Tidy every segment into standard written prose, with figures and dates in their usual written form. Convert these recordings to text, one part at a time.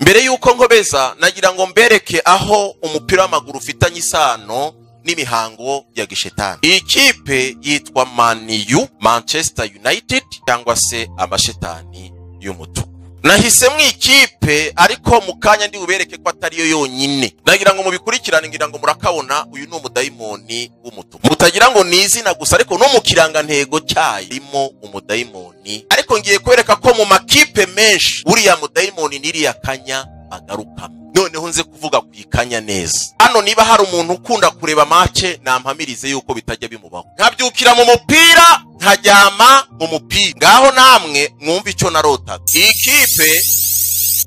Mbere yuko nkobeza nagira ngo mbereke aho umupira w'amaguru ufitanye isano n'imihango ya gishetani. Iyi kipe yitwa Man U, Manchester United, cyangwa se amashetani y'umutuku. Nahisemo ikipe ariko mu kanya ndi bubereke ko atari yo yonyine. Nagira ngo mubikurikirane, ngira ngo murakabona uyu ni umudayimoni w'umutuku. Mutagira ngo ni izina gusa, ariko no mu kirangantego cyayo irimo umudayimoni. Ariko ngiye kwereka ko mu makipe menshi uriya mudayimoni n'iriya kanya bagarukamo. Noneho nze kuvuga ku ikanya neza. Hano niba hari umuntu ukunda kureba match, nampamirize yuko bitajya bimubaho. Nkabyukira mu mupira, nkajyama mu mupira. Ngaho namwe mwumva icyo narotaga. Iyi kipe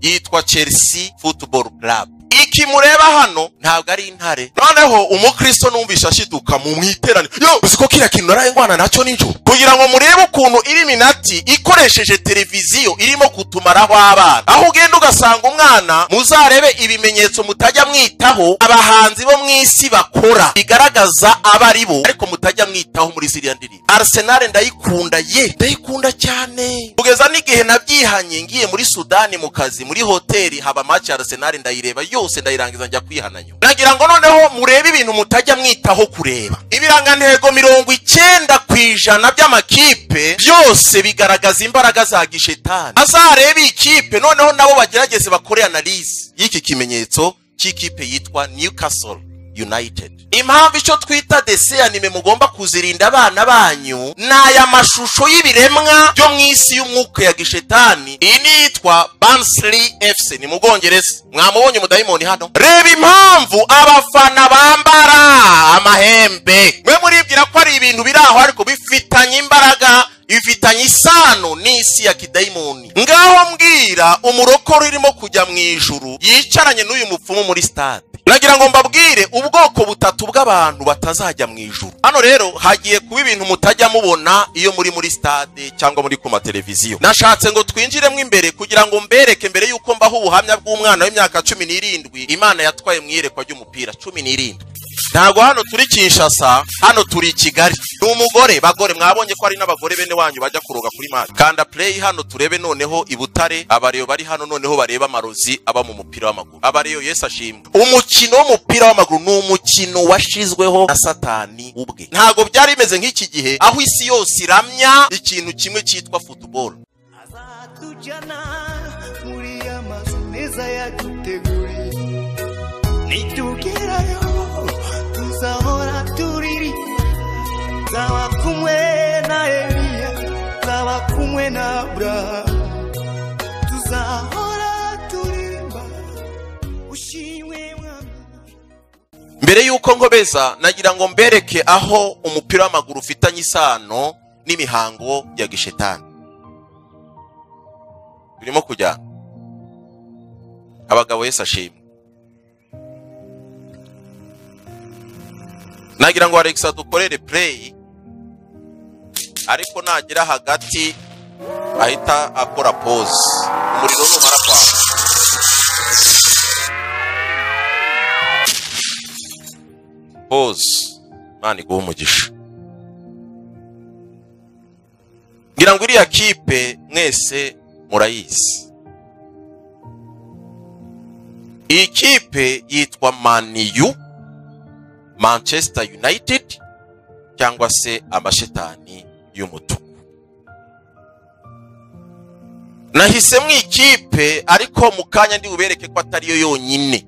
yitwa Chelsea Football Club. Iki mureba hano ntabwo ari intare. Noneho umukristo numvisha ashiduka mu mwiterane. Yo, uzi ko kiriya kintu naraye ngwana nacyo nijoro. Kugira ngo murebe ukuntu Illuminati ikoresheje televiziyo irimo kutumaraho abana. Aho ugenda ugasanga umwana, muzarebe ibimenyetso mutajya mwitaho abahanzi bo mu isi bakora bigaragaza abari bo, ariko mutajya mwitaho muri ziriya ndirimbo. Arsenal ndayikunda, ye ndayikunda cyane. Kugeza n'igihe nabyihanye ngiye muri Sudani mu kazi, muri hoteli haba match ya Arsenal, ndayireba yose ndayirangiza njya kwihana nyuma. Nagira ngo noneho murebe ibintu mutajya mwitaho kureba. Ibirangantego 90% by'amakipe byose bigaragaza imbaraga za gishetani. Azarebe ikipe noneho nabo bagerageze bakore analyse y'iki kimenyetso cy'ikipe yitwa Newcastle United. Impamvu icyo twita dessin anime mugomba kuzirinda abana banyu n'aya mashusho y'ibiremwa byo mu isi y'umwuka ya gishetani. Iyi ni yitwa Barnsley FC, ni mu Bwongereza. Mwamubonye umudayimoni hano. Reba impamvu abafana bambara amahembe. Mwe muribwira ko ari ibintu biri aho, ariko bifitanye imbaraga, bifitanye isano n'isi ya kidayimoni. Ngaho mbwira umurokore urimo kujya mu ijuru yicaranye n'uyu mupfumu muri stade. Nagira ngo mbabwire ubwoko butatu bw'abantu batazajya mu ijuru. Hano rero hagiye kuba ibintu mutajya mubona iyo muri stade cyangwa muri ku mateleviziyo. Nashatse ngo twinjiremo imbere kugira ngo mbereke mbere yuko mbaho ubuhamya bw'umwana w'imyaka 17 Imana yatwaye mu iyerekwa ry'umupira 17. Ntabwo hano turi Kinshasa, hano turi Kigali. Ni umugore, bagore mwabonye ko ari n'abagore bene wanyu bajya kuroga kuri match. Kanda play hano turebe noneho i Butare, abareyo bari hano noneho bareba amarozi aba mu mupira w'amaguru. Abareyo Yesu ashimwe. Umukino w'umupira w'amaguru ni umukino washizweho na Satani ubwe. Ntabwo byari bimeze nk'iki gihe aho isi yose iramya ikintu kimwe cyitwa football. Azatujyana muri amazu meza yaduteguriye, nitugerayo tuzahora turiri, nzaba kumwe na Eliya, nzaba kumwe na Abrahamu, tuzahora turirimba ushimwe Mwami. Mbere yuko nkobeza nagira ngo mbereke aho umupira w'amaguru ufitanye isano n'imihango ya gishetani. Birimo kujyana. Abagabo Yesu ashimwe. Nagira ngo Alexa dukorere play, ariko nagira hagati ahita akora pause. Umuriro numara kwaka. Pause. Imana iguhe umugisha. Ngira ngo iriya kipe mwese murayizi. Iyi kipe yitwa Man U, Manchester United, cyangwa se amashetani y'umutuku. Nahisemo ikipe ariko mu kanya ndi bubereke ko atari yo yonyine.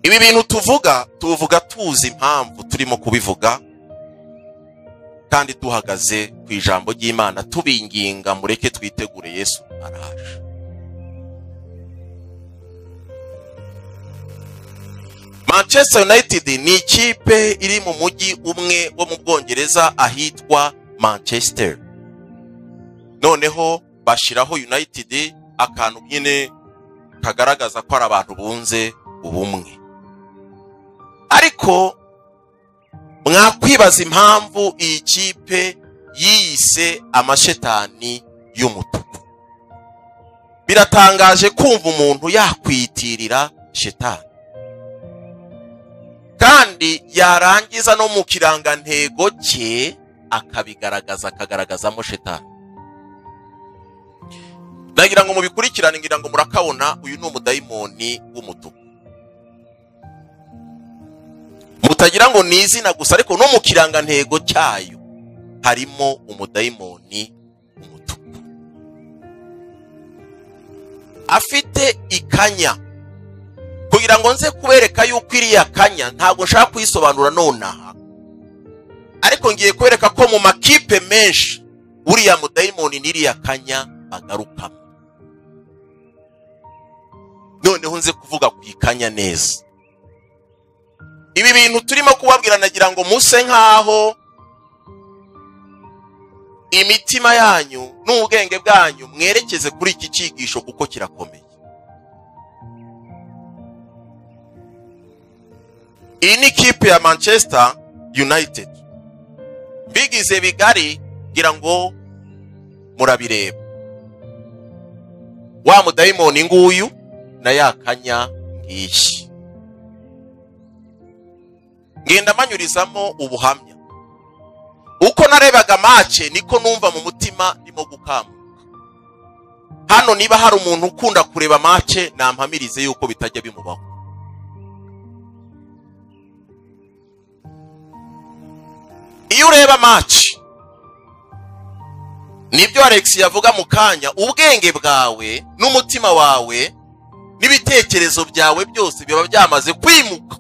Ibi bintu tuvuga, tuvuga tuzi impamvu turimo kubivuga, kandi tuhagaze ku ijambo ry'Imana tubinginga mureke twitegure Yesu araje. Manchester United ni ikipe iri mu mujyi umwe wo mu Bwongereza ahitwa Manchester. Noneho bashiraho United akantu nyine kagaragaza ko ari abantu bunze ubumwe. Ariko mwakwibaza impamvu iyi kipe yiyise amashetani y'umutuku. Biratangaje kumva umuntu yakwitirira shetani, kandi yarangiza no mu kirangantego cye akabigaragaza, akagaragazamo shetani. Nagira ngo mubikurikirane, ngira ngo murakabona. Uyu ni umudayimoni w'umutuku. Mutagira ngo ni izina gusa, ariko no mu kirangantego cyayo harimo umudayimoni w'umutuku afite ikanya. Kugira ngo nze kubereka yuko iriya kanya ntabwo nshaka kuyisobanura nonaha, ariko ngiye kubereka ko mu makipe menshi uriya mudayimoni n'iriya kanya bagarukamo. Noneho nze kuvuga ku ikanya neza. Ibi bintu turimo kubabwira nagira ngo muse nkaho imitima yanyu n'ubwenge bwanyu mwerekeze kuri iki cyigisho, kuko kirakomeye. Iyi ni ikipe ya Manchester United. Bigize bigari ngira ngo murabireba. Wa mudayimoni nguyu na yakanya ngiyi. Ngenda manyurizamo ubuhamya. Uko narebaga match niko numva mu mutima ndimo gukamuka. Hano niba hari umuntu ukunda kureba match nampamirize yuko bitajya bimubaho. Iyo ureba match, nibyo Alex yavuga mu kanya, ubwenge bwawe n'umutima wawe n'ibitekerezo byawe byose biba byamaze kwimuka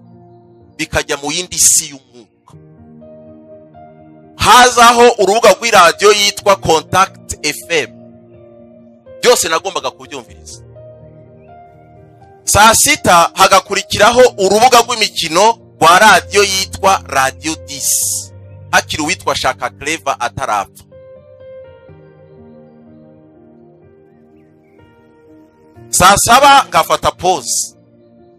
bikajya mu yindi si y'umwuka. Hazaho urubuga rw'iradiyo yitwa Contact FM, byose nagombaga kubyumviriza. Saa sita hagakurikiraho urubuga rw'imikino rwa radiyo yitwa Radio 10, hakiri uwitwa Shaka Clever atarapfa. Saa 7 nkafata pause,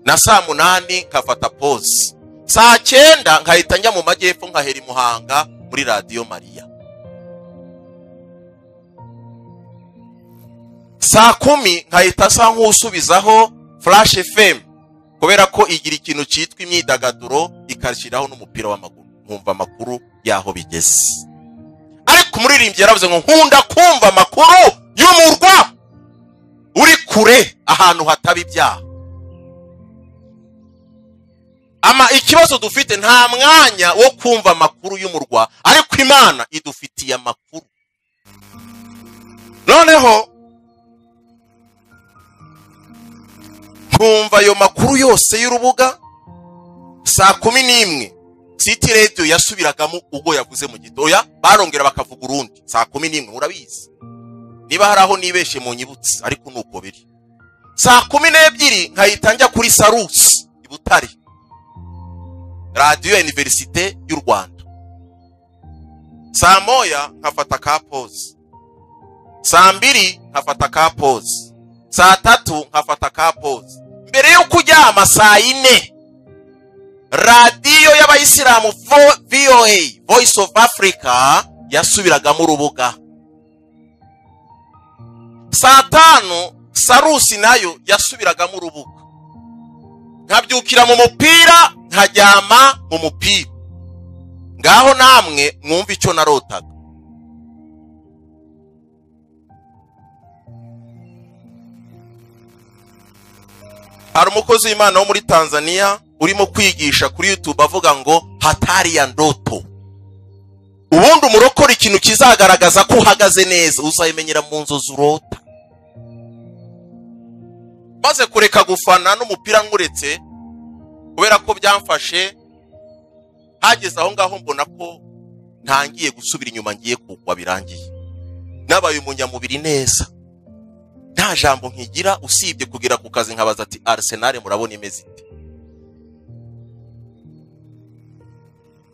na saa 8 nkafata pause, saa 9 nkahita njya mu majyepfo nkahera i Muhanga muri Radio Maria. Saa 10 nkahita sa nkusubizaho Flash FM, kubera ko igira ikintu cyitwa imyidagaduro ikashyiraho n'umupira w'amaguru, nkumva amakuru yaho bigeze. Ariko umuririmbyi yaravuze ngo nkunda kumva amakuru y'umurwa uri kure, ahantu hataba ibyaha. Ama ikibazo dufite nta mwanya wo kumva amakuru y'umurwa, ariko Imana idufitiye amakuru. Noneho nkumva ayo makuru yose y'urubuga. Saa 11 City Radio yasubiragamo ubwo yavuze mu gitoya, barongera bakavuga urundi saa 11. Murabizi niba hari aho nibeshe mu nyibutse, ariko nuko biri. Saa 12 nkahita njya kuri Sarusi i Butare, Radio ya Université y'u Rwanda. Saa 1 nkafata ka pause, saa 2 nkafata ka pause, saa 3 nkafata ka pause. Mbere yo kuryama saa 4 radio y'abayisilamu VOA, Voice of Africa, yasubiragamo urubuga. Saa 5 Sarusi nayo yasubiragamo urubuga. Nkabyukira mu mupira, nkajyama mu mupira. Ngaho namwe mwumva icyo narotaga. Hari umukozi w'Imana wo muri Tanzania urimo kwigisha kuri YouTube avuga ngo hatari ya ndoto. Ubundi umurokora ikintu kizagaragaza ko uhagaze neza uzayimenyera mu nzozi urota. Maze kureka gufana n'umupira nkuretse kubera ko byamfashe, hageze aho ngaho mbona ko ntangiye gusubira inyuma, ngiye kugwa birangiye. Nabaye umunyamubiri neza, nta jambo nkigira usibye kugera ku kazi nkabaza ati Arsenal murabona imeze ite.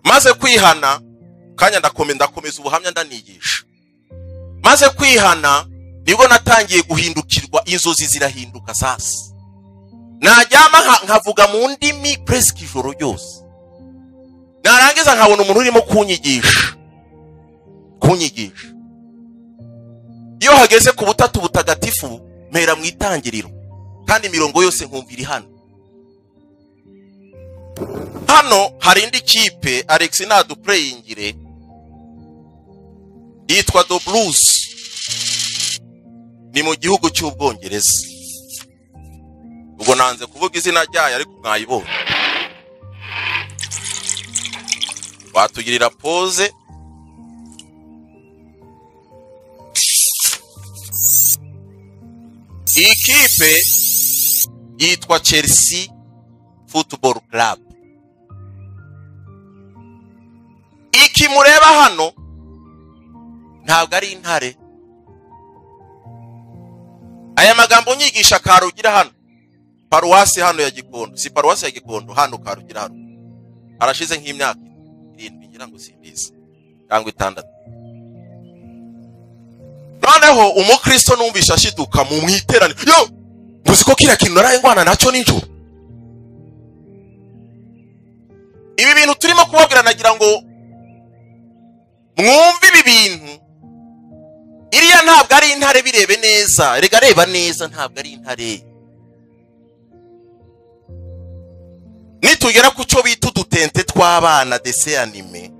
Maze kwihana kanya ndakomeza ubuhamya ndanigisha. Maze kwihana nibwo natangiye guhindukirwa, inzozi zirahinduka. Sasa najyama nkavuga mu ndimi presque ijoro ryose, narangiza nkabona umuntu urimo kunyigisha. Iyo hageze ku butatu butagatifu mpera mu itangiriro, kandi imirongo yose nkumva iri hano. Hano hari indi kipe Alex naduplayingire yitwa The Blues. Ni mu gihugu cy'Ubwongereza. Ubwo nanze kuvuga izina ryayo ariko mwayibonye. Watugirira pause. Iyi kipe yitwa Chelsea Football Club. Iki mureba hano ntabwo ari intare. Aya magambo nyigisha Karugira hano, paruwasi hano ya Gikondo, si paruwasi ya Gikondo, hano Karugira hano arashize nk'imyaka 7 ngira ngo simbizi cyangwa 6. Noneho umukristo numvisha ashiduka mu mwiterane, yo muzi ko kiriya kintu naraye ngwana nacyo nijoro. Ibi bintu turimo kubabwira nagira ngo mwumve ibi bintu. Iriya ntabwo ari intare, birebe neza, rega reba neza, ntabwo ari intare. Nitugera ku cyo bita udutente tw'abana dese anime,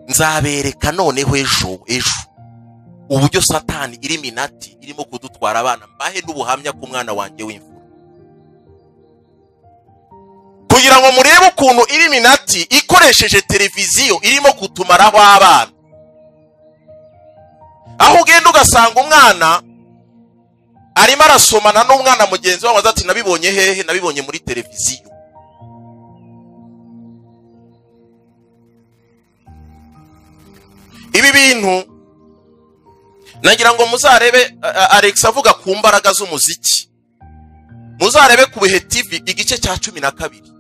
nzabereka noneho ejo uburyo Satani Illuminati irimo kudutwara abana, mbahe n'ubuhamya ku mwana wanjye w'imfura, kugira ngo murebe ukuntu Illuminati ikoresheje televiziyo irimo kutumaraho abana. Aho ugenda ugasanga umwana arimo arasomana n'umwana mugenzi we, ati nabibonye hehe? Nabibonye muri televiziyo. Ibi bintu nagira ngo muzarebe Alex avuga ku mbaraga z'umuziki. Muzarebe ku Bihe TV igice cya 12.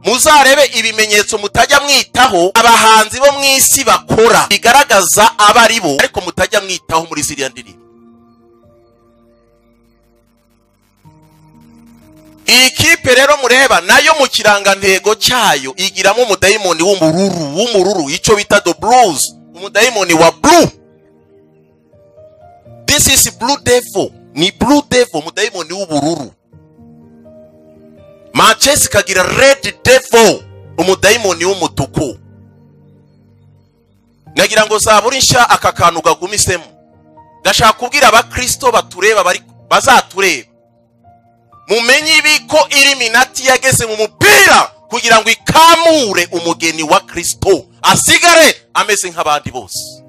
Muzarebe ibimenyetso mutajya mwitaho abahanzi bo mu isi bakora bigaragaza abari bo, ariko mutajya mwitaho muri ziriya ndirimbo. Iyi kipe rero mureba nayo mu kirangantego cyayo igiramo umudayimoni w'umururu, icyo bita the blues, umudayimoni wa blue. This is blue devil, ni blue devil, umudayimoni w'ubururu. Manchester ikagira red devil, umudayimoni w'umutuku. Nagira ngo zaburi nshya aka kantu gagumisemo. Gashaka kubwira abakristo batureba, bari bazatureba, mumenye ibi ko Illuminati yageze mu mupira kugira ngo ikamure umugeni wa Kristo asigare ameze nk'abandi bose.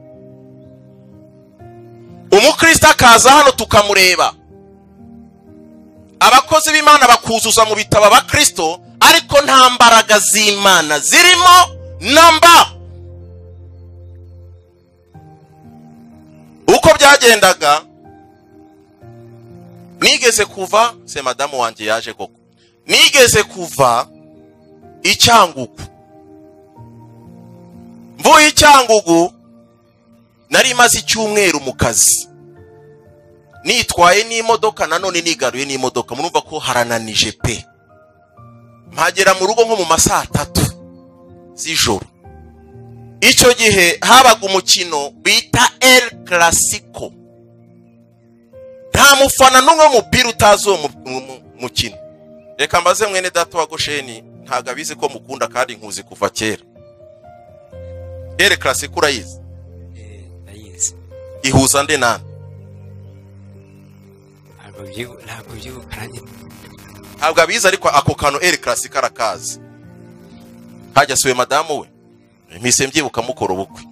Umukristo akaza hano tukamureba, abakozi b'Imana bakuzuza mu bitabo abakristo, ariko nta mbaraga z'Imana zirimo namba. Uko byagendaga, nigeze kuva, se madamu wanjye yaje koko, nigeze kuva Icyangugu. Mvuye Icyangugu nari maze icyumweru mu kazi, nitwaye n'imodoka, nanone nigaruye n'imodoka, murumva ko harananije pe. Mpagera mu rugo nko mu masaha 3 z'ijoro. Icyo gihe habaga umukino bita El Clasico. Nta mufana n'umwe mupira utazi uwo mukino. Reka mbaze mwene data wa Gosheni, ntago abizi ko mukunda kandi nkuzi kuva kera. El Clasico urayizi? Ndayizi. Ihuza nde nande? Ntabwo byibuka nanjye. Ntabwo abizi, ariko ako kantu El Clasico arakazi. Hajya suwe madamu we, mpise mbyibuka mukora ubukwe.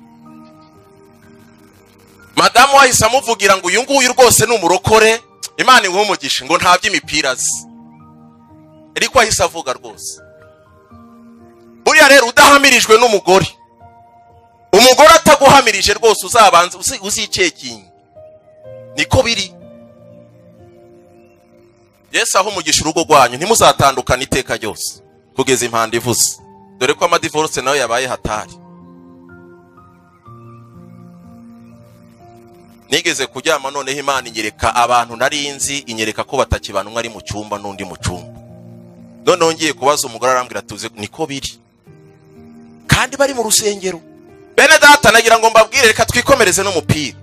Madamu wahise amuvugira ngo uyu nguyu rwose ni umurokore, Imana imuhe umugisha, ngo nta by'imipira azi. Ariko ahise avuga rwose. Buriya rero udahamirijwe n'umugore, umugore ataguhamirije rwose, uzabanza uzicekinga. Niko biri. Yesu aho umugisha urugo rwanyu, ntimuzatandukana iteka ryose kugeza impanda ivuze. Dore ko amadivorce nayo yabaye hatari. Nigeze kuryama noneho Imana inyereka abantu nari nzi, inyereka ko batakibana, umwe ari mu cyumba n'undi mu cyumba. Noneho ngiye kubaza umugore arambwira tuze niko biri, kandi bari mu rusengero. Bene data nagira ngo mbabwire, reka twikomereze n'umupira.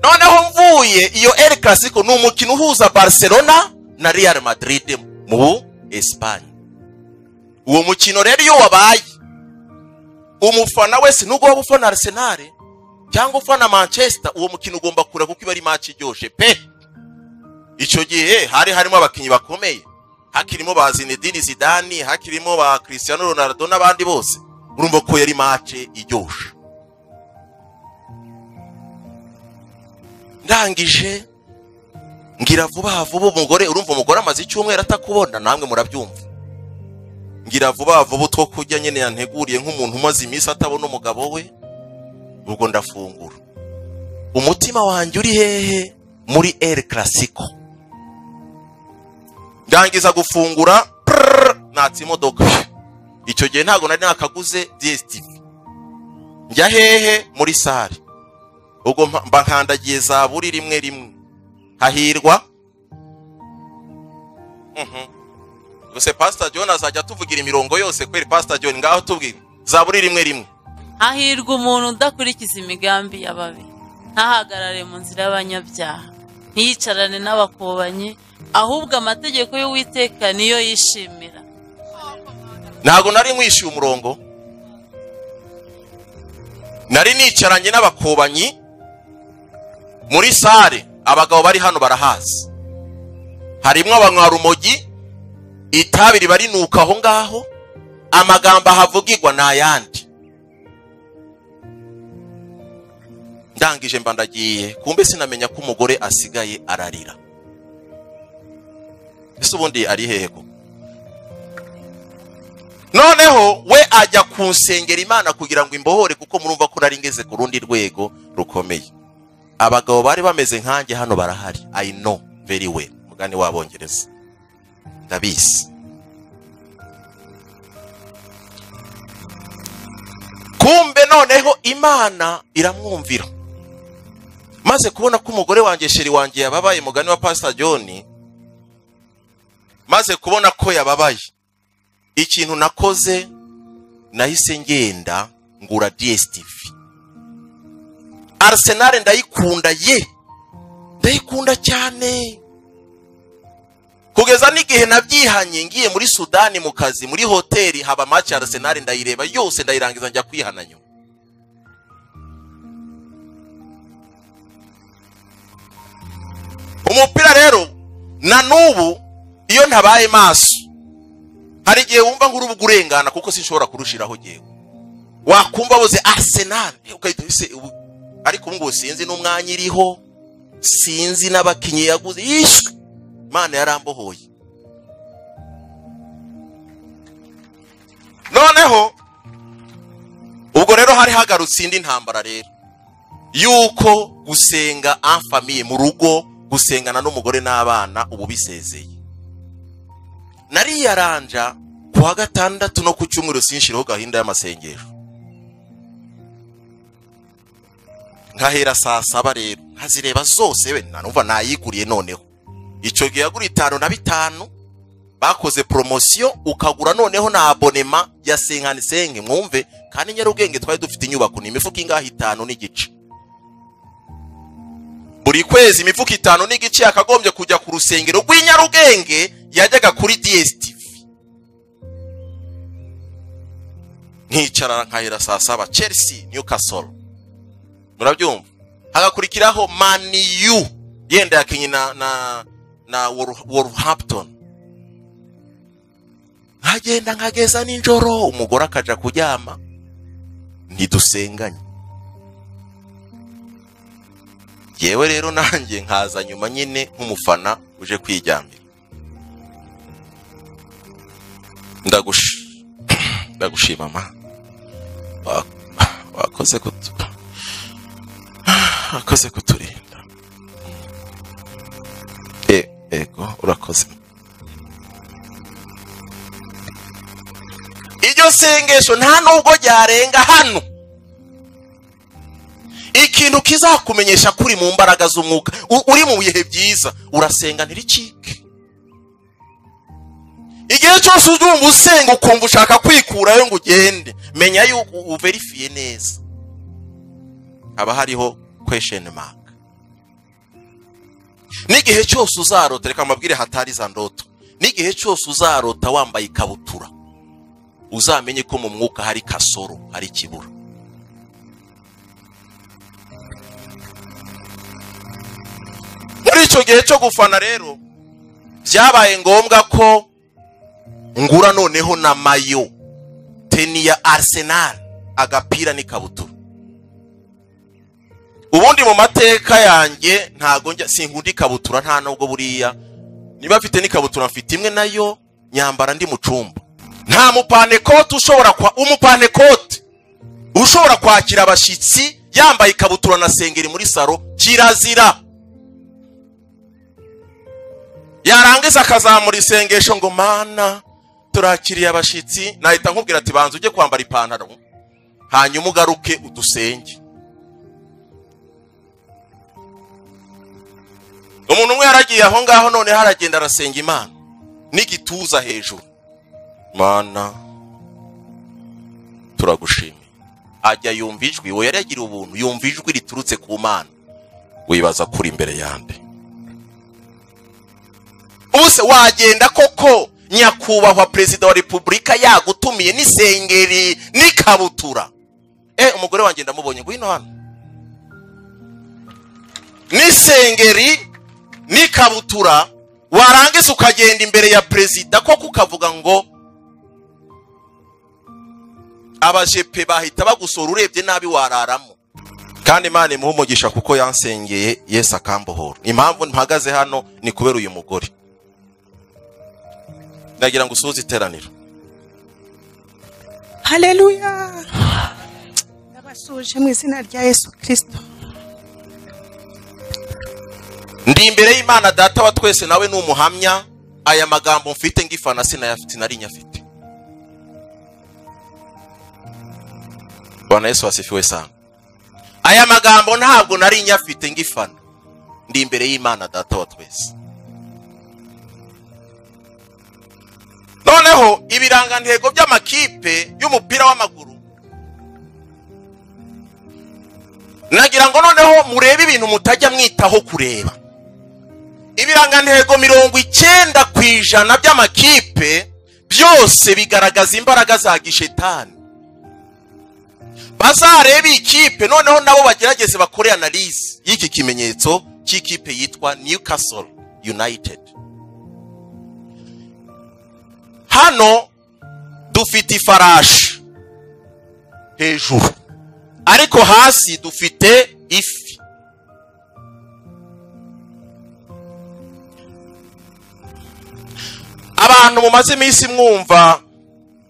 Noneho mvuye iyo El Clasico ni umukino uhuza Barcelona na Real Madrid mu Espagne. Uwo mukino rero iyo wabaye, umufana wese nubwo waba ufana Arsenal, cyangwa ufana Manchester, uwo mukino ugomba kura kuko iba ari match iryoshe pe. Icyo gihe hari harimo abakinyi bakomeye, hakirimo ba Zinedine Zidane, hakirimo ba Cristiano Ronaldo n'abandi bose. Urumva ko yari match iryoshe. Ndangije ngira vuba vuba umugore, urumva umugore amaze icyumweru atakubona, namwe murabyumva. Ngira vuba vuba utwo kurya nyene yanteguriye nk'umuntu umaze iminsi atabona umugabo we, ubwo ndafungura. Umutima wanjye uri hehe? Muri El Clasico. Ndangiza gufungura, natsa imodoka. Icyo gihe ntago nari nakaguze DSTV. Njya hehe? Muri sare. Ubwo mba nkandagiye zaburi rimwe rimwe. Hahirwa. Gusa Pastor John azajya tuvugira imirongo yose kweri. Pastor John ngaho tubwire zaburi rimwe rimwe. Hahirwa umuntu udakurikiza imigambi y'ababi, ntahagarare mu nzira y'abanyabyaha, ntiyicarane n'abakobanyi, ahubwo amategeko y'Uwiteka niyo yishimira. Ntago nari nkwishyuye umurongo, nari nicaranye n'abakobanyi muri sare. Abagabo bari hano barahazi, harimo abanywarumogi, itabi ribarinuka aho ngaho, amagambo ahavugirwa n'ayandi. Ndangije mba ndagiye, kumbe sinamenya ko umugore asigaye ararira. Ese ubundi ari hehe ko? Noneho we ajya kunsengera Imana kugira ngo imbohore, kuko murumva ko nari ngeze ku rundi rwego rukomeye. Abagabo bari bameze nkanjye hano barahari, I know very well, mugani w'abongereza, ndabizi. Kumbe noneho Imana iramwumvira. Maze kubona ko umugore wanjye, sheri wanjye yababaye, mugani wa Pastor John, maze kubona ko yababaye, ikintu nakoze nahise ngenda ngura DSTV. Arsenal ndayikunda ye, ndayikunda cyane, kugeza n'igihe nabyihanye ngiye muri Sudani mu kazi, muri hoteli haba match ya Arsenal, ndayireba yose ndayirangiza njya kwihana nyuma. Umupira rero na nubu iyo ntabaye maso, hari igihe wumva nk'urubuga urengana, kuko sinshobora kurushiraho jewe. Wakumva boze Arsenal ukahita use, ariko ubu ngo sinzi n'umwanya iriho, sinzi n'abakinyi yaguze. Ishwe, Imana yarambohoye. Noneho ubwo rero hari hagarutse indi ntambara rero, yuko gusenga en famille mu rugo, gusengana n'umugore n'abana ubu bisezeye. Nariyaranja kuwa gatandatu no ku cyumweru sinshiraho gahinda y'amasengesho. Nkahera saa saba rero nkazireba zose, we nanumva nayiguriye. Noneho icyo gihe yagura 5 na 5, bakoze promotion ukagura noneho na abonema ya 55. Mwumve kandi Nyarugenge twari dufite inyubako ni imifuka ingahe? 5 n'igice buri kwezi, imifuka 5 n'igice yakagombye kujya ku rusengero rw'inyarugenge, yajyaga kuri DSTV. Nkicara nkahera saa saba, Chelsea Newcastle, murabyumva. Hagakurikiraho Man U yenda yakinye na Wolverhampton. Nkagenda nkageza nijoro, umugore akaja kuryama, ntidusenganye. Yewe rero nanjye nkaza nyuma nyine nk'umufana uje kwiryamira. Ndagushima ma, wakoze kuturinda. Ego urakoze. Iryo sengesho nta nubwo ryarenga hano. Ikintu kizakumenyesha kuri mu mbaraga z'umwuka, uri mu bihe byiza, urasenga ntiricike. Igihe cyose uzumva usenga ukumva ushaka kwikurayo ngo ugende, menya yuko uverifiye neza, haba hariho question mark. N'igihe cyose uzarota, reka mbabwire hatari za ndoto, n'igihe cyose uzarota wambaye ikabutura, uzamenye ko mu mwuka hari kasoro, hari kibura. Muri icyo gihe cyo gufana rero, byabaye ngombwa ko ngura noneho na maillot, tenue ya Arsenal, agapira n'ikabutura. Ubundi mu mateka yanjye ntago njya, sinkunda ikabutura, nta nubwo buriya niba mfite n'ikabutura, mfite imwe nayo nyambara ndi mu cumba. Nta mupantekote ushobora kwa umupantekote ushobora kwakira abashyitsi yambaye ikabutura na sengeri muri salon. Kirazira. Yarangiza akazamura isengesho ngo: "Mana, turakiriye abashyitsi." Nahita nkubwira ati: "Banza ujye kwambara ipantaro, hanyuma ugaruke udusenge." Umuntu umwe yaragiye aho ngaho, noneho aragenda arasenga Imana n'igituza hejuru: "Mana, turagushimiye." Ajya yumva ijwi, we yari yagiriye ubuntu, yumva ijwi riturutse ku Mana: "Wibaza kuri imbere yande?" Ubuse wagenda koko, nyakubahwa Perezida wa Repubulika yagutumiye, n'isengeri n'ikabutura? Umugore wanjye ndamubonye, ngwino hano. N'isengeri n'ikabutura, warangiza ukagenda imbere ya perezida koko, ukavuga ngo abajepe bahita bagusora, urebye nabi wararamo. Kandi Imana imuha umugisha kuko yansengeye, Yesu akambohora. Impamvu mpagaze hano ni kubera uyu mugore. Ndagira ngo usuhuze iteraniro. Haleluya! Ndabasuhuje mu izina rya Yesu Kirisito. Ndi imbere y'Imana Data wa twese, nawe ni umuhamya. Aya magambo mfite ngifana sinayafite, nari nyafite. Bwana Yesu asifiwe sana. Aya magambo ntabwo nari nyafite ngifana. Ndi imbere y'Imana Data wa twese. Noneho ibirangantego by'amakipe y'umupira w'amaguru, nagira ngo noneho murebe ibintu mutajya mwitaho kureba. Ibirangantego 90% by'amakipe byose bigaragaza imbaraga za gishetani. Bazarebe ikipe, noneho nabo bagerageze bakore analyse y'iki kimenyetso cy'ikipe yitwa Newcastle United. Hano dufite ifarashi hejuru, ariko hasi dufite ifi. Abantu mumaze iminsi mwumva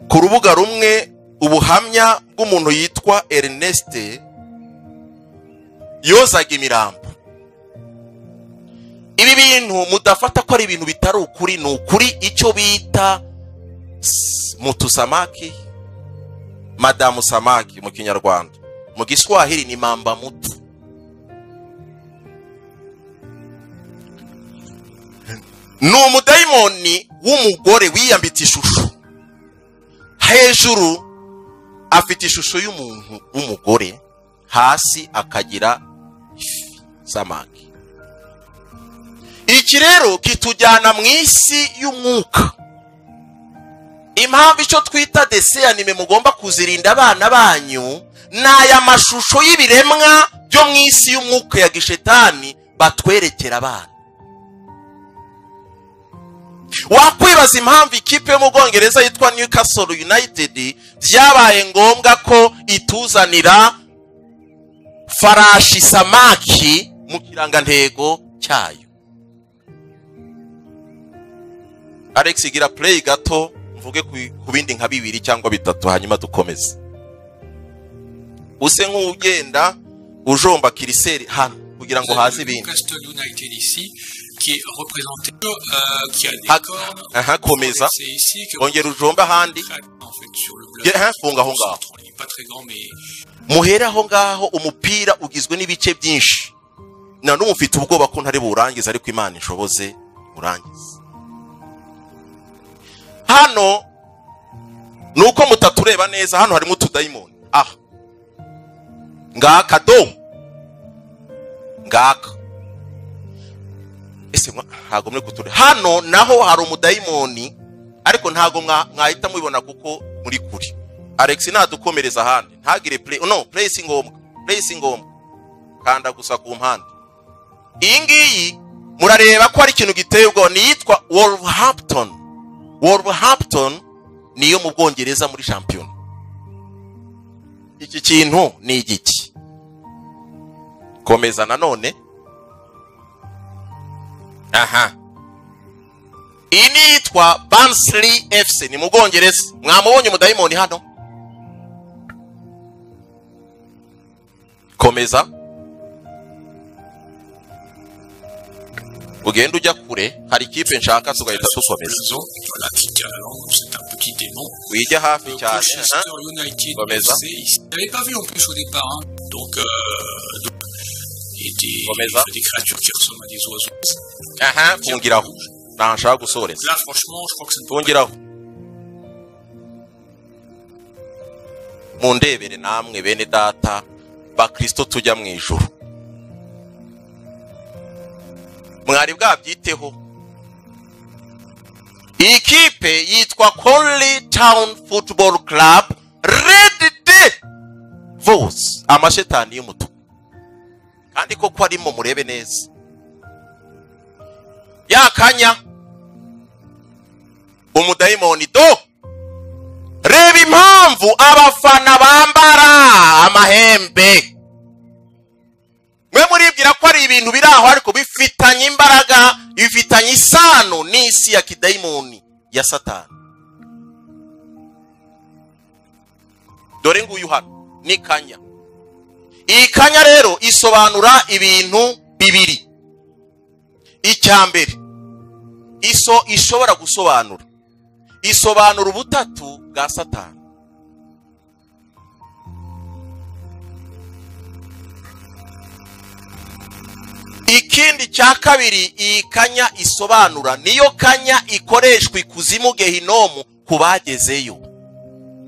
ku rubuga rumwe ubuhamya bw'umuntu yitwa Ernest yozaga imirambo, ibi bintu mudafata ko ari ibintu bitari ukuri, ni ukuri. Icyo bita mutusamaki, madamu samaki mu Kinyarwanda, mu Giswahili ni mamba mutu. Ni umudayimoni w'umugore wiyambitse ishusho. Hejuru afite ishusho y'umuntu w'umugore, hasi akagira ifi, samaki. Iki rero kitujyana mu isi y'umwuka. Impamvu icyo twita dessins animés mugomba kuzirinda abana banyu, ni aya mashusho y'ibiremwa byo mu isi y'umwuka ya gishetani batwerekera abana. Wakwibaza impamvu ikipe yo mu Bwongereza yitwa Newcastle United byabaye ngombwa ko ituzanira farashi samaki mu kirangantego cyayo. Alex, gira play gato, mvuge ku bindi nka bibiri cyangwa bitatu, hanyuma dukomeze. Use nk'ugenda ujomba curseur hano kugira ngo haze ibindi. Newcastle United ici, qui est représenté, qui a des cornes. Aha, komeza. C'est ici que Ongera ujombe ahandi. en fait sur le bleu. Funga aho ngaho. Il n'est pas très grand, mais Muhere aho ngaho. Umupira ugizwe n'ibice byinshi. Na n'ubu mfite ubwoba ko ntari buwurangize, ariko Imana inshoboze urangize. Hano ni uko mutatureba neza. Hano harimo utudayimoni. Aha ngaka, do ngaka. Ese ntabwo muri kutureba? Hano naho hari umudayimoni, ariko ntabwo mwahita mubibona kuko muri kuri. Alex nadukomereza ahandi, ntagire play. No play si ngombwa, play si ngombwa, kanda gusa ku mpande. Iyi ngiyi Murareba ko ari ikintu giteye ubwoba. Ni iyitwa Wolverhampton. Wolverhampton niyo mu Bwongereza muri shampiyona. Iki kintu ni igiki? Komeza nanone. Aha, iyi ni iyitwa Barnsley FC, ni mu Bwongereza. Mwamubonye umudayimoni hano? Komeza ugenda ujya kure, hari ikipe nshaka tugahita dukomeza. Blason, voilà, qui tire la langue, c'est un petit démon. Wijya hafi cyane. Colchester United Komeza. FC, je l'avais pas vu en plus au départ, hein. Donc, et Komeza. des créatures qui ressemblent à des oiseaux. Aha, fungiraho, ntaho nshaka gusoreza. Là, franchement, je crois que ça ne peut pas Fungiraho, mundebere namwe bene data bakristo tujya mu ijuru, mwari bwabyiteho. Iyi kipe yitwa Conley Town Football Club, Red Devils, amashetani y'umutuku. Kandi koko arimo, murebe neza yakanya umudayimoni do. Reba impamvu abafana bambara amahembe. Mwe muribwira ko ari ibintu biri aho, ariko bifitanye imbaraga, bifitanye isano n'isi ya kidayimoni ya Satani. Dore nguyu hano ni kanya. Iyi kanya rero isobanura ibintu bibiri. Icya mbere iso ishobora gusobanura, isobanura ubutatu bwa Satani. Ikindi cya kabiri iyi kanya isobanura, niyo kanya ikoreshwa ikuzimu gehinomu ku bagezeyo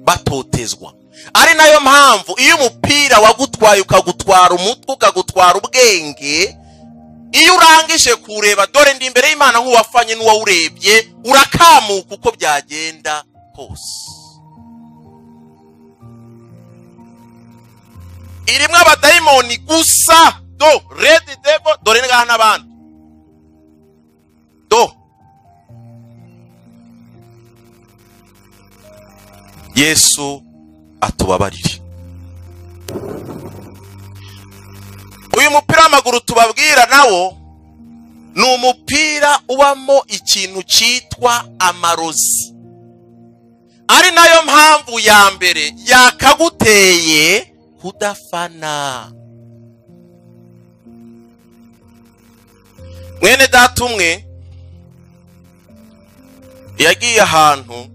batotezwa. Ari nayo mpamvu iyo umupira wagutwaye ukagutwara umutwe, ukagutwara ubwenge, iyo urangije kureba, dore ndi imbere y'Imana nk'uwafanye n'uwawurebye, urakamuka uko byagenda kose. Irimo abadayimoni gusa, do Red Devil, dore ngaha n'abandi do. Yesu atubabarire. Uyu mupira w'amaguru tubabwira nawo ni umupira ubamo ikintu cyitwa amarozi, ari nayo mpamvu ya mbere yakaguteye kudafana. Mwene data umwe yagiye ahantu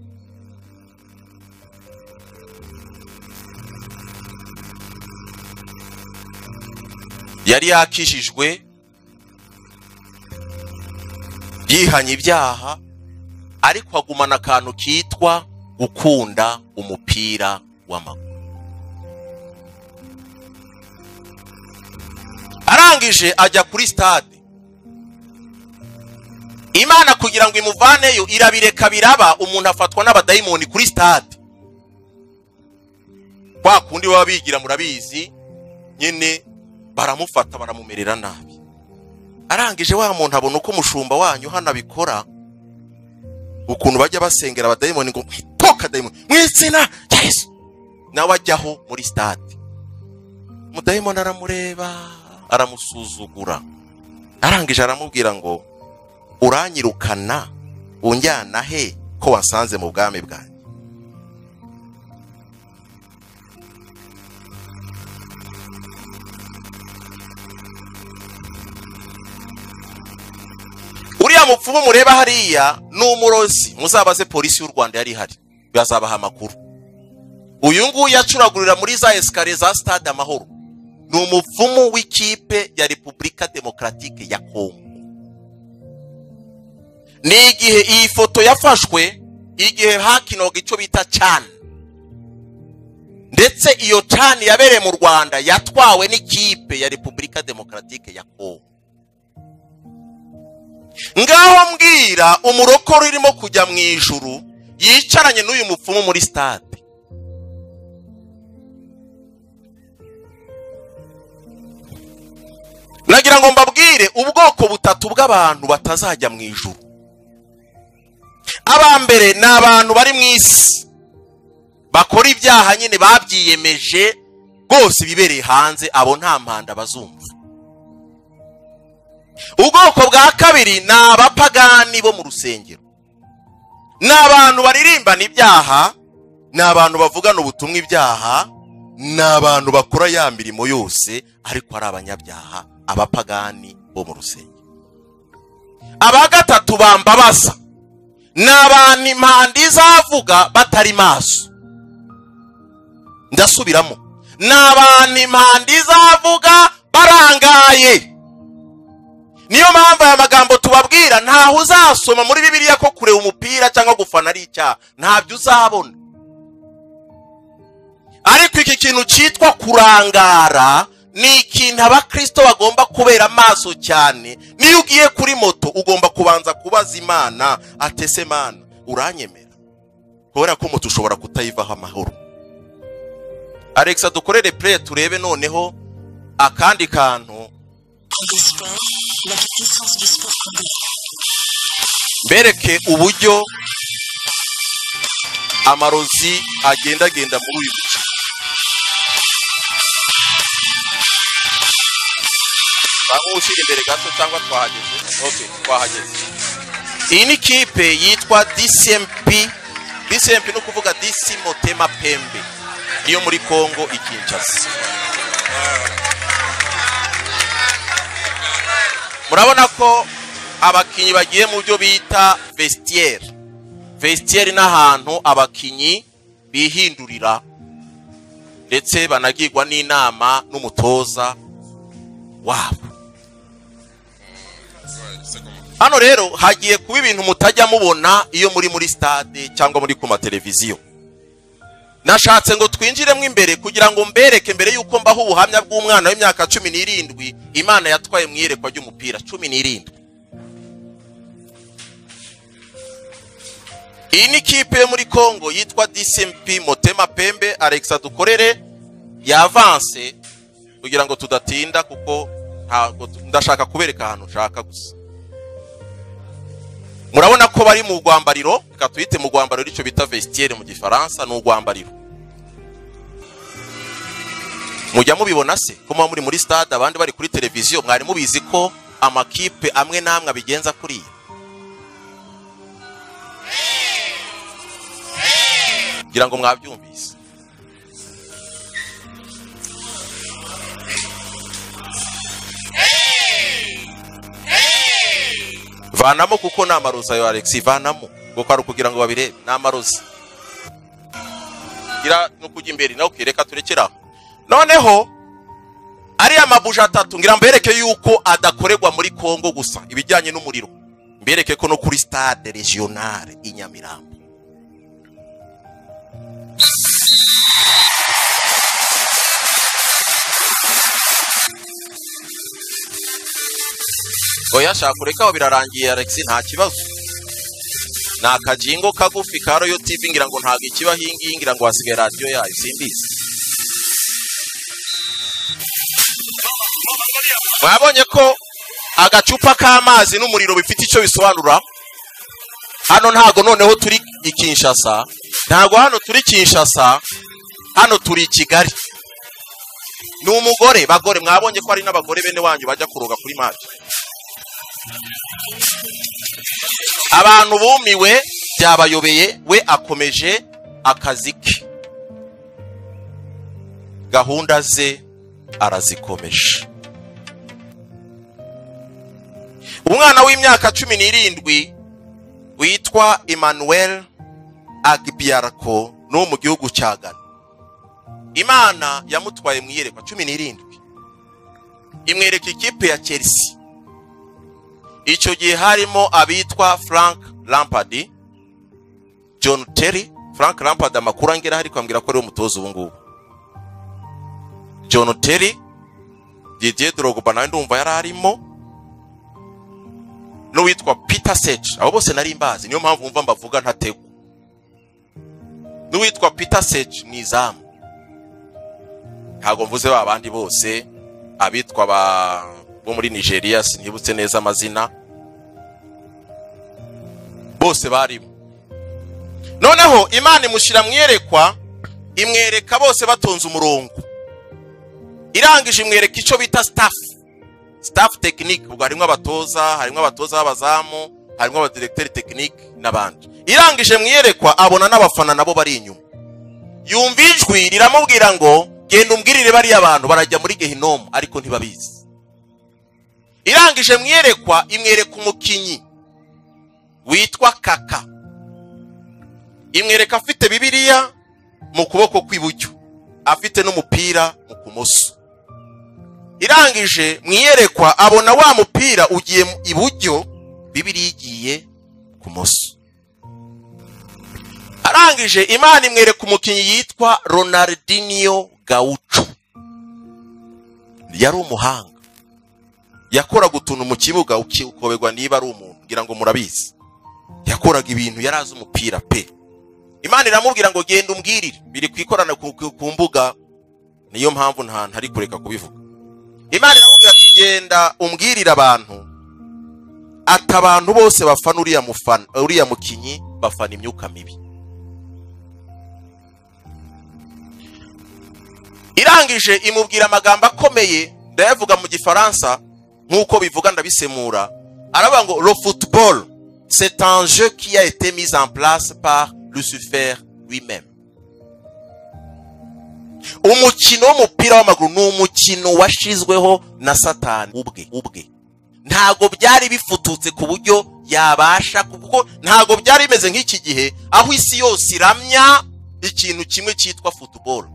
yari yakijijwe, yihanye ibyaha, ariko agumana akantu kitwa gukunda umupira w'amaguru. Arangije ajya kuri stade. Imana kugira ngo imuvaneyo irabireka biraba, umuntu afatwa n'abadayimoni kuri stade. Kwa kundi baba bigira murabizi nyine, baramufata baramumerera nabi. Arangije wa muntu abona uko umushumba wanyu hano abikora, ukuntu bajya basengera abadayimoni ngo toka dayimoni mu izina rya Yesu, nawe ajyaho muri stade. Umudayimoni aramureba aramusuzugura, arangije aramubwira ngo uranyirukana unjyana he ko wasanze mu bwami bwanjye? Uriya mupfumu mureba hariya ni umurozi, muzabaze polisi y'u Rwanda yari ihari, bazabaha amakuru. Uyu nguyu yacuragurira muri za esikariye za stade Amahoro, ni umupfumu w'ikipe ya Repubulika Demokratike ya Kongo. Ni igihe iyi foto yafashwe igihe hakinoga icyo bita CHAN, ndetse iyo CHAN yabereye mu Rwanda yatwawe n'ikipe ya Repubulika Demokratike ya Kongo. Ngaho mbwira umurokore urimo kujya mu ijuru yicaranye n'uyu mupfumu muri stade. Nagira ngo mbabwire ubwoko butatu bw'abantu batazajya mu ijuru. Aba mbere ni abantu bari mu isi bakora ibyaha nyine babyiyemeje rwose bibereye hanze, abo nta mpanda bazumva. Ubwoko bwa kabiri ni abapagani bo mu rusengero, ni abantu baririmbana ibyaha, ni abantu bavugana ubutumwa ibyaha, ni abantu bakora ya mirimo yose ariko ari abanyabyaha, abapagani bo mu rusengero. Aba gatatu bambabaza ni abantu impanda izavuga batari maso. Ndasubiramo, ni abantu impanda izavuga barangaye. Niyo mpamvu aya magambo tubabwira ntaho uzasoma muri Bibiliya ko kureba umupira cyangwa gufana ari icyaha, ntabyo uzabona. Ariko iki kintu cyitwa kurangara ni ikintu abakristo bagomba kubera amaso cyane. Niyo ugiye kuri moto ugomba kubanza kubaza Imana, atese Mana uranyemera? Kubera ko moto ushobora kutayivaho amahoro. Alexa dukorere play turebe noneho akandi kantu. Mbereke uburyo amarozi agendagenda muri uyu muco. Ushyira imbere gato cyangwa twahageze? Okay, twahageze. Iyi ni kipe yitwa DCMP. DCMP ni ukuvuga DC Motema Pembe, niyo muri Kongo i Kinshasa. Murabona ko abakinyi bagiye mu byo bita vestiaire. Vestiaire n'ahantu abakinyi bihindurira ndetse banagirwa n'inama n'umutoza wabo. Hano rero hagiye kuba ibintu mutajya mubona iyo muri muri stade cyangwa muri ku mateleviziyo. Nashatse ngo twinjiremo imbere kugira ngo mbereke mbere yuko mbaho ubuhamya bw'umwana w'imyaka 17 Imana yatwaye mu iyerekwa ry'umupira 17. Iyi ni kipe yo muri Kongo yitwa DCMP Motema Pembe. Alexa dukorere yavanse kugira ngo tudatinda, kuko ndashaka kubereka ahantu nshaka gusa. Murabona ko bari mu rwambariro, reka tuyite mu rwambariro, icyo bita vestiaire mu gifaransa ni urwambariro. Mujya mubibona se ko muba muri muri stade abandi bari kuri televiziyo? Mwari mubizi ko amakipe amwe n'amwe abigenza kuriya? Ngira ngo mwabyumvise. Vanamo kuko ni amarozi ayo Alex, vanamo kuko ari ukugira ngo babirebe, ni amarozi. Gira no kujya imbere nawe ukireka turekeraho. Noneho ariya mabuja atatu ngira mbereke yuko adakorerwa muri Kongo gusa ibijyanye n'umuriro, mbereke ko no kuri stade regionale i Nyamirambo. Oya shaka kureka aho birarangiye Alex, nta kibazo. Ni akajingo kagufi ka Royal TV ngira ngo ntabwo ikiba hingi, ngira ngo hasigaye radio yayo simbizi. Mwabonye ko agacupa k'amazi n'umuriro bifite icyo bisobanura. Hano ntago noneho turi i Kinshasa, ntago hano turi Kinshasa, hano turi i Kigali. Ni umugore, bagore mwabonye ko ari n'abagore bene wanyu bajya kuroga kuri match. Abantu bumiwe byabayobeye, we akomeje akazi ke, gahunda ze arazikomeje. Umwana w'imyaka 17 witwa Emmanuel Agbiarako no mu gihugu cya Ghana, Imana yamutwaye mu iyerekwa 17 imwereka ikipe ya Chelsea. Icyo gihe harimo abitwa Frank Lampard, John Terry. Frank Lampard amakuru angera hari kwambwira ko ari umutoza ubu ngubu. John Terry, Didier Drogba nawe ndumva yari arimo, n'uwitwa Peter Sech. Abo bose nari mbazi, niyo mpamvu wumva mbavuga ntategwa. N'uwitwa Peter Sech ni izamu. Ntabwo mvuze ba bandi bose, abitwa ba bo muri Nigeria, sinibutse neza amazina, bose barimo. Noneho Imana imushyira mu iyerekwa, imwereka bose batonze umurongo, irangije imwereka icyo bita staff technique. Ubwo harimo abatoza, harimo abatoza b'abazamu, harimo abadirecteur technique n'abandi. Irangije mu iyerekwa abona n'abafana nabo bari inyuma, yumva ijwi riramubwira ngo genda umbwirire bariya abantu barajya muri Gehinomu ariko ntibabizi. Irangije mu iyerekwa imwereka umukinyi witwa Kaka, imwereka afite Bibiliya mu kuboko kw'iburyo, afite n'umupira mu kumoso. Irangije mu iyerekwa abona wa mupira ugiye iburyo, Bibiliya igiye kumoso. Arangije Imana imwereka umukinyi yitwa Ronaldinho Gaucho, yari umuhanga, yakoraga utuntu mu kibuga ukoberwa niba ari umuntu, ngira ngo murabizi, yakoraga ibintu, yari azi umupira pe. Imana iramubwira ngo genda umbwirire, biri kwikorana ku mbuga, niyo mpamvu ntari kureka kubivuga. Imana iramubwira ati genda umbwirire abantu, ati abantu bose bafana uriya mufana, uriya mukinyi bafana imyuka mibi. Irangije imubwira amagambo akomeye, ndayavuga mu Gifaransa nkuko bivuga ndabisemura. Aravuga ngo le football c'est un jeu qui a été mis en place par Lucifer lui-même. Umukino w'umupira w'amaguru ni umukino washizweho na Satani ubwe. Ntago byari bifututse ku buryo yabasha, kuko ntago byari bimeze nk'iki gihe aho isi yose iramya ikintu kimwe cyitwa football.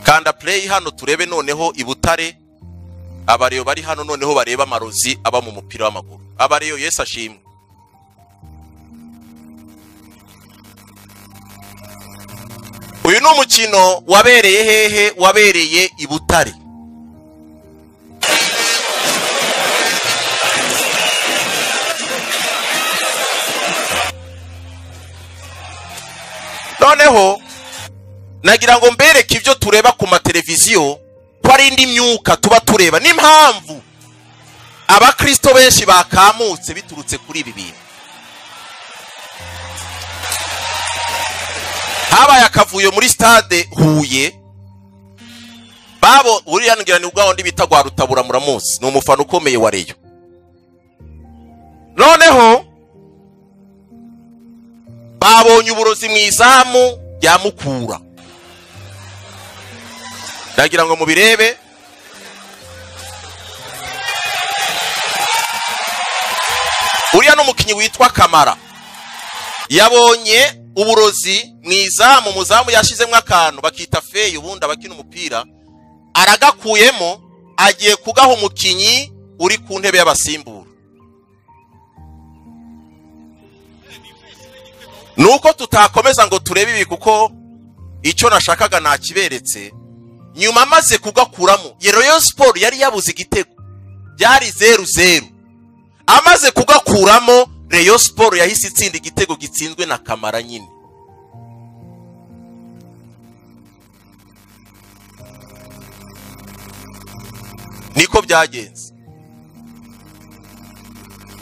Kanda play hano turebe noneho i Butare, abareyo bari hano noneho bareba amarozi aba mu mupira w'amaguru. Abareyo Yesu ashimwe. Uyu ni umukino wabereye hehe? Wabereye i Butare. Noneho nagira ngo mbereke ibyo tureba ku mateleviziyo, ko ari indi myuka tuba tureba, n'impamvu abakristo benshi bakamutse biturutse kuri ibi bintu. Habaye akavuyo muri stade Huye, babo uriya ngira ni ubwa wundi bita gwa Rutabura, muramuzi, ni umufana ukomeye wa Rayon. Noneho babonye uburozi mu izamu rya Mukura, ndagira ngo mubirebe. Uriya n'umukinyi witwa Kamara yabonye uburozi mu izamu, umuzamu yashizemo akantu bakita feyi, ubundi abakina umupira, aragakuyemo agiye kugaha umukinyi uri ku ntebe y'abasimbura. Nuko tutakomeza ngo turebe ibi kuko icyo nashakaga nakiberetse. Nyuma amaze kugakuramo, Rayon Sport yari yabuze igitego, byari 0-0. Amaze kugakuramo, Rayon Sport yahise itsinda igitego gitsinzwe na Kamara nyine. Niko byagenze.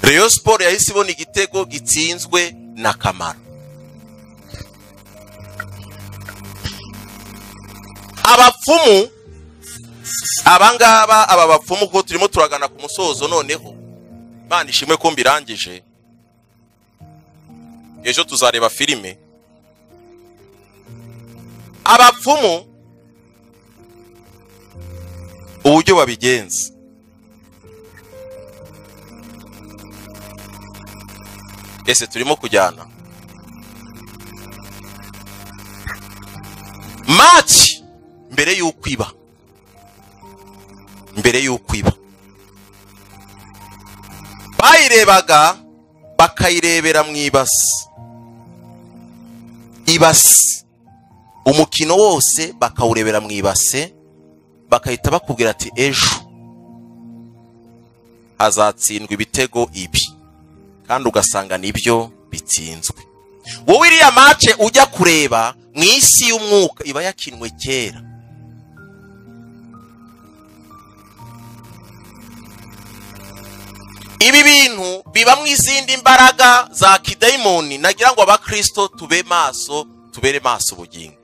Rayon Sport yahise ibona igitego gitsinzwe na Kamara. Abapfumu abangaba, aba bapfumu ko turimo turagana ku musozo noneho, Imana ishimwe ko mbirangije, ejo tuzareba filime. Abapfumu uburyo babigenza, ese turimo kujyana match mbere y'uko iba, mbere y'uko iba bayirebaga bakayirebera mu ibasi, ibasi umukino wose bakawurebera mu ibase, bakahita bakubwira ati ejo hazatsindwa ibitego ibi, kandi ugasanga nibyo bitsinzwe. Wowe iriya match ujya kureba Mu isi y'umwuka iba yakinwe kera. Ibi bintu bibamwo izindi mbaraga za kidayimoni. Nagira ngo abakristo tube maso, tubere maso ubugingo.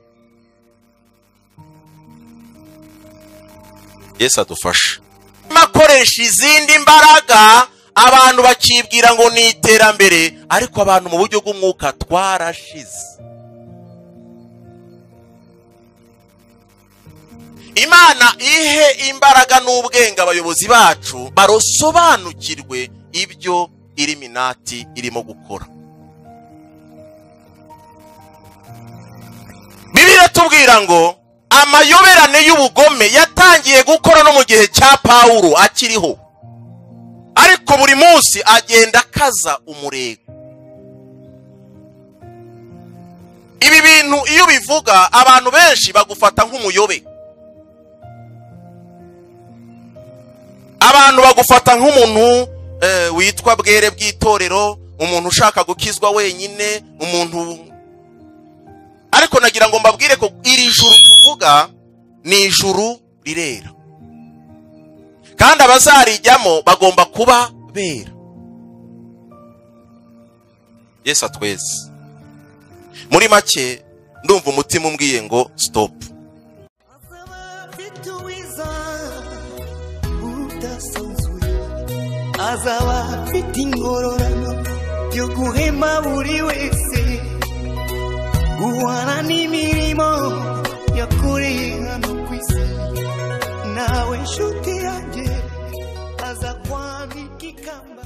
Yesu adufashe. Akoresha izindi mbaraga, abantu bakibwira ngo ni iterambere, ariko abantu mu buryo bw'umwuka twarashize. Imana ihe imbaraga n'ubwenge abayobozi bacu barosobanukirwe ibyo Illuminati irimo gukora. Bibiliya tubwira ngo amayoberane y'ubugome yatangiye gukora no mu gihe cya Pawulo akiriho, ariko buri munsi agenda akaza umurego. Ibi bintu iyo bivuga abantu benshi bagufata nk'umuyobe, abantu bagufata nk'umuntu witwa bwere bw'itorero, umuntu ushaka gukizwa wenyine, umuntu. Ariko nagira ngo mbabwire ko iri juru tuvuga ni ijuru rirera, kandi abazarijyamo bagomba kuba bera. Yesu atweze. Muri make ndumva umutima umbwiye ngo stop. Azaba afite ingororano yo guhema buri wese, guhana n'imirimo yakoreye hano ku isi. Nawe nshuti yanjye aza kwambika ikamba.